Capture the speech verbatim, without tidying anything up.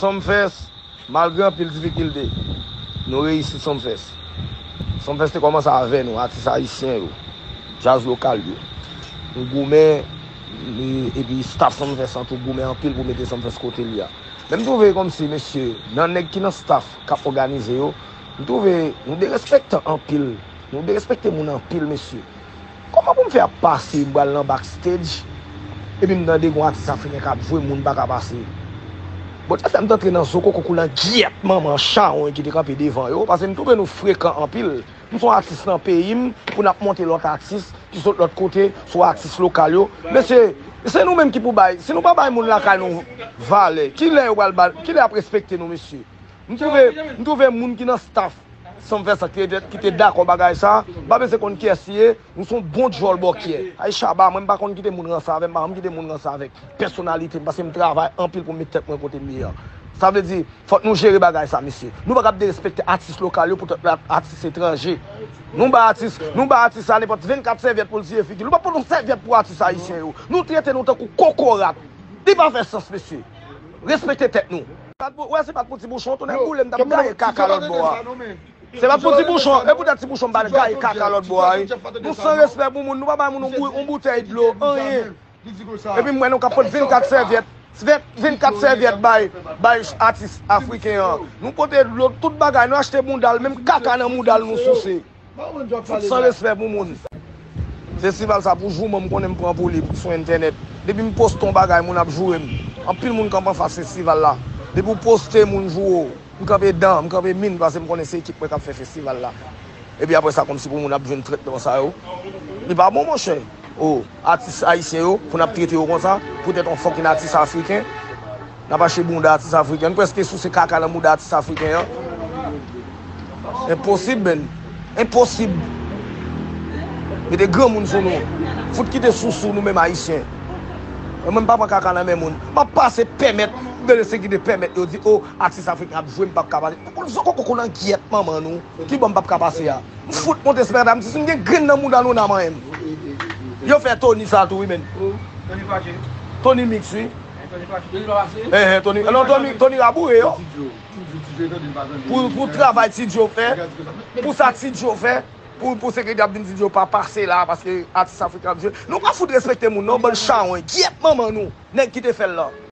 Sumfest, malgre anpil difikilte, nou reyisi Sumfest. Sumfest te kòmanse avè nou, atis ayisyen yo, djaz lokal yo. Nou goumen, e- epi staff Sumfest lan tou goumen anpil pou mete Sumfest kote l ye a. Men m twouve kòmsi, mesye, nan nèg ki nan staff k ap òganize yo, m twouve nou derespektan anpil. Nou derespekte moun anpil, mesye. Kòman pou m fè ap pase, m pral nan backstage, epi m tande gon atis afriken k ap jwe, moun pa ka pase? Bon, Djazz fè m t antre nan zo koko koulan gyèt manman chawony ki te kanpe devan yo, paske m twouve nou frekan anpil. M se yon atis nan peyi m, pou n ap monte lòt atis ki sot lòt kote, sou atis lokal yo. Mesye, se nou menm ki pou bay, si nou pa bay moun lakay nou valè, kilè yo pral ba, kilè y ap respekte nou, mesye? M twouve, m twouve moun ki nan staff Sumfest lan ki te, ki te dakò bagay sa, m pa bezwen konn kiyès li ye, nou se yon bon djòl bòkyè. Ay Shabba, mwen m pa konn kite moun ranse avè m, m pa janm kite moun ranse avèk pèsonalite m, paske m travay anpil pou m met tèt mwen kote m ye an. Sa vle di, fòk nou jere bagay sa, mesye. Nou pa kab derespekte atis lokal yo poutèt lòt atis etranje. Nou bay atis, nou bay atis la nenpòt vennkat sèvyèt pou l siye figi l. Nou pa pote yon sèvyèt pou atis ayisyen yo. Nou trete nou tankou kokorat. Li pa fè sans, mesye. Respekte tèt nou. Wè, se pa t pou ti bouchon, tou nèg boule m t ap gaye kaka lòt bò a. Se pa t pou ti bouchon, e poutèt ti bouchon m pa t gaye kaka lòt bò a, wi. Nou san respè pou moun, nou pa bay moun yon bou- yon boutèy dlo, anyen. Epi m wè nou ka pot vennkat sèvyèt, vennkat sèvyèt bay, bay atis afriken an. Nou pote dlo, tout bagay, nou achte mouda l, menm kaka nan mouda l nou souse. Fout san respè pou moun. Festival sa pou jouman m konnen m pran pou li sou entènèt. Depi m poste yon bagay, moun ap joure m. Anpil moun kanpe anfas festival la. Depi w poste, moun joure w. M kanpe dan, m kanpe min, paske m konnen se ekip mwen k ap fè festival la. Epi apre sa, kòmsi pou moun ap jwenn tretman sa yo. Li pa bon, monchè. O, atis ayisyen yo, pou n ap trete yo konsa, poutèt yon fucking atis afriken. N ap achte bounda atis afriken. Nou prèske souse kaka nan bounda atis afriken an. Enposib, menn. Enposib. Mete granmoun sou nou. Fout kite sousou nou menm ayisyen. Mwen, m pa pran kaka nan men moun. M ap pase pèmèt, de sekirite pèmèt yo di, o, atis afriken ap jwe, m p ap ka pase. Zo koko koulan gyèt manman nou. Ki bò m p ap ka pase a? M fout monte Sparta, m di si m gen grenn nan mouda nou n a manyen m. Yo fè Tony sa tou, wi, menn. Tony Mix, wi. Enhen, Tony, non, Tony, Tony Raboure yo. Pou, pou travay Ti Djo fè, pou sa Ti Djo fè, pou, pou sekirite ap vin di Djo pa pase la, paske atis afriken ap jwe. Nou pa fout respekte moun, non, bann chawony, gyèt manman nou, nèg ki te fè l lan.